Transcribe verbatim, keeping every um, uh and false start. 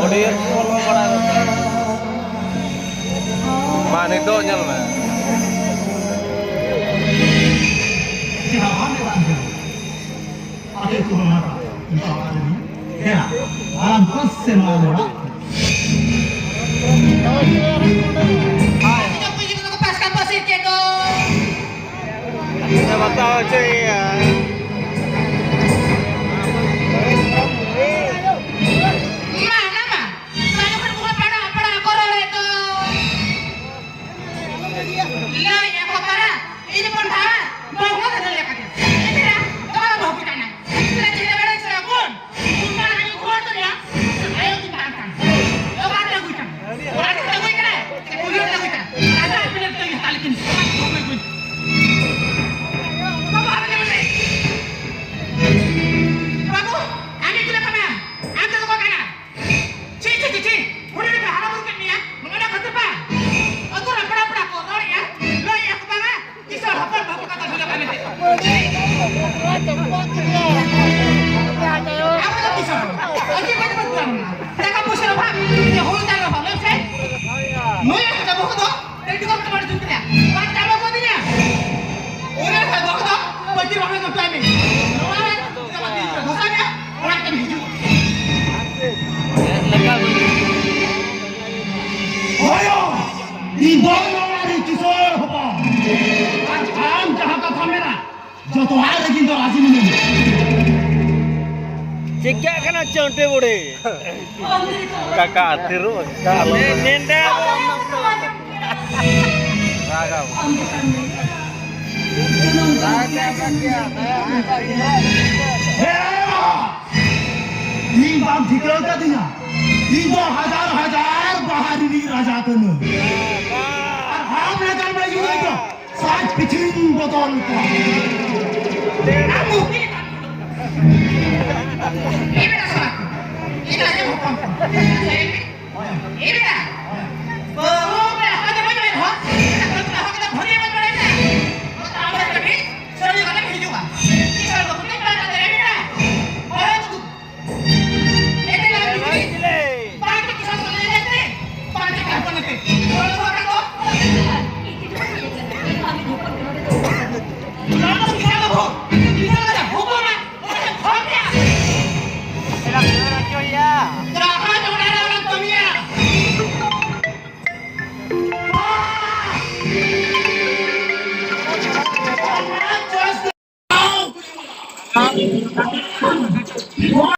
Audience ᱵᱚᱞᱚ ᱵᱟᱲᱟ ᱠᱟᱛᱮ᱾ ᱢᱟ ᱱᱤᱛᱚᱜ ᱧᱮᱞ ᱢᱮ᱾ ᱟᱞᱮ ᱠᱚ ᱱᱚᱣᱟ ᱠᱚ ᱱᱤᱛᱚᱜ ᱟᱞᱮ ᱫᱚ ᱦᱮᱸ, ᱟᱨᱟᱢ ᱠᱚ ᱥᱮ ᱱᱚᱣᱟ ᱫᱚ ᱚᱲᱟᱜ᱾ ᱟᱯᱮ ᱡᱚᱛᱚ ᱯᱟᱥᱠᱟ ᱯᱟᱥᱤ ᱪᱮᱫ ᱫᱚ? ᱵᱟᱛᱟᱣ ᱦᱚᱪᱚᱭᱮᱭᱟ᱾ ᱢᱟ, ᱚᱱᱟ ᱢᱟ᱾ ᱚᱱᱟ ᱡᱚᱠᱷᱚᱱ ᱵᱚᱱ ᱯᱟᱲᱦᱟᱜ, ᱯᱟᱲᱦᱟᱜ ᱠᱚ ᱨᱚᱲᱮᱫ ᱫᱚ᱾ ᱞᱟᱹᱭ ᱮ ᱠᱷᱚᱯᱟᱨᱟ, ᱤᱧ ᱵᱚᱱ ᱵᱷᱟᱲᱟ, ᱵᱚᱱ ᱵᱚᱱ ᱞᱟᱹᱭ ᱟᱠᱟᱫᱮ᱾ ᱮᱱᱛᱮ ᱨᱮ, ᱫᱚᱢᱮ ᱵᱟᱹᱦᱩ ᱠᱮᱫᱟ ᱱᱟᱭ᱾ ᱮᱱᱛᱮ ᱨᱮ, ᱪᱮᱫ ᱵᱟᱲᱟᱭ ᱥᱮ ᱵᱚᱱ? ᱩᱱ ᱢᱟ ᱟᱭᱳ ᱜᱷᱚᱲ ᱫᱚ ᱭᱟ, ᱟᱭᱳ ᱜᱮ ᱵᱟᱝ ᱠᱟᱱ᱾ ᱚᱠᱟ ᱨᱮ ᱟᱹᱜᱩᱭ ᱠᱟᱱᱟ? ᱚᱲᱟᱜ ᱨᱮ ᱟᱹᱜᱩᱭ ᱠᱟᱱᱟ? ᱥᱮ ᱠᱩᱞᱦᱤ ᱨᱮ ᱟᱹᱜᱩᱭ ᱠᱟᱱᱟ? ᱟᱫᱚ ᱟᱹᱯᱤᱱ ᱟᱹᱯᱤᱱ ᱛᱮ ᱦᱟᱛᱟᱣ ᱞᱮᱠᱤᱱ᱾ ᱵᱟᱹᱵᱩ, ᱟᱨ ᱧᱮᱞ ᱢᱮ᱾ ᱵᱟᱹᱵᱩ, ᱟᱢ ᱜᱮ ᱪᱮᱫ ᱞᱮᱠᱟ ᱢᱮᱱᱟᱜᱼᱟ? ᱟᱢ ᱫᱚ ᱚᱠᱟ ᱠᱟᱱᱟ? ᱪᱮᱫ, ᱪᱮᱫ, ᱪᱮᱫ, ᱪᱮᱫ? ᱦᱩᱰᱤᱧ ᱨᱮ ᱦᱟᱨᱟ ᱵᱩᱨᱩ ᱠᱮᱫ ᱢᱮᱭᱟ? ᱱᱚᱜᱼᱚᱭ ᱱᱟ ᱠᱷᱟᱹᱛᱤᱨ ᱵᱟ? ᱟᱹᱛᱩ ᱨᱮ ᱯᱮᱲᱟ ᱯᱮᱲᱟ ᱠᱚ ᱨᱚᱲᱮᱜᱼᱟ, ᱞᱟᱹᱭᱮᱜᱼᱟ ᱠᱚ ᱵᱟᱝᱟ, ᱠᱤᱥᱟᱹᱬ ᱦᱚᱯᱚᱱ ᱵᱟᱹᱦᱩ ᱠᱟᱛᱷᱟ ᱡᱷᱟᱹᱞᱟᱹᱜᱼᱟ ᱢᱮᱱᱛᱮ᱾ ᱟᱵᱚ ᱫᱚ ᱠᱤᱥᱟᱹᱬ ᱦᱚᱲ᱾ ᱟᱹᱰᱤ ᱢᱚᱡᱽ ᱵᱚᱱ ᱯᱟᱲᱟᱣ ᱞᱮᱱᱟ᱾ ᱴᱟᱠᱟ ᱯᱩᱭᱥᱟᱹ ᱨᱮ ᱚᱵᱷᱟᱵ, ᱡᱮ ᱦᱩᱲᱩ ᱪᱟᱣᱞᱮ ᱚᱵᱷᱟᱵ, ᱞᱟᱹᱭ ᱥᱮ? ᱱᱩᱭ ᱟᱡ ᱵᱟᱹᱦᱩ ᱫᱚ ᱨᱮᱰᱤ ᱠᱚ ᱠᱟᱴᱟ ᱵᱟᱲᱟ ᱡᱩᱛ ᱨᱮᱭᱟ᱾ ᱵᱟᱝ ᱪᱟᱵᱟ ᱠᱚ ᱫᱤᱧᱟ᱾ ᱚᱱᱟ ᱠᱷᱟᱡ ᱫᱚ ᱫᱚ ᱯᱟᱹᱛᱤ ᱵᱟᱝ ᱫᱚ ᱴᱟᱭᱢᱤᱝ᱾ ᱱᱚᱣᱟ ᱨᱮ ᱫᱚᱥᱟ ᱨᱮᱭᱟ ᱚᱲᱟᱜ ᱛᱮᱢ ᱦᱤᱡᱩᱜ᱾ ᱦᱳᱭᱳ, ᱤᱧ ᱫᱚ ᱱᱚᱣᱟ ᱨᱮ ᱠᱤᱥᱳᱨ ᱦᱚᱯᱚᱱ᱾ ᱟᱨ ᱟᱢ ᱡᱟᱦᱟᱸ ᱠᱟᱛᱷᱟ ᱢᱮᱱᱟ, ᱡᱚᱛᱚᱣᱟᱜ ᱨᱮᱜᱮ ᱤᱧ ᱫᱚ ᱨᱟᱡᱤ ᱢᱤᱱᱟᱹᱧᱟ᱾ ᱪᱤᱠᱟᱹᱜ ᱠᱟᱱᱟ ᱪᱚᱱᱴᱮ ᱵᱩᱲᱦᱤ? ᱠᱟᱠᱟ ᱛᱤᱨᱩ᱾ ᱱᱮ-, ᱱᱮᱸᱰᱟ᱾ ᱨᱟᱜᱟᱢ᱾ ᱦᱮᱸ, ᱤᱧ ᱵᱟᱢ ᱴᱷᱤᱠᱟᱹ ᱠᱟᱫᱤᱧᱟ? ᱤᱧ ᱫᱚ ᱦᱟᱡᱟᱨ ᱦᱟᱡᱟᱨ ᱵᱟᱦᱟ ᱨᱤᱱᱤᱡ ᱨᱟᱡᱟ ᱠᱟᱹᱱᱟᱹᱧ᱾ ᱟᱨ ᱟᱢ ᱞᱮᱠᱟᱱ ᱢᱟᱹᱭ ᱜᱤᱫᱽᱨᱟᱹ ᱫᱚ ᱥᱟᱡᱽ ᱯᱤᱪᱷᱤᱧ ᱵᱚᱫᱚᱞ ᱠᱚᱣᱟ᱾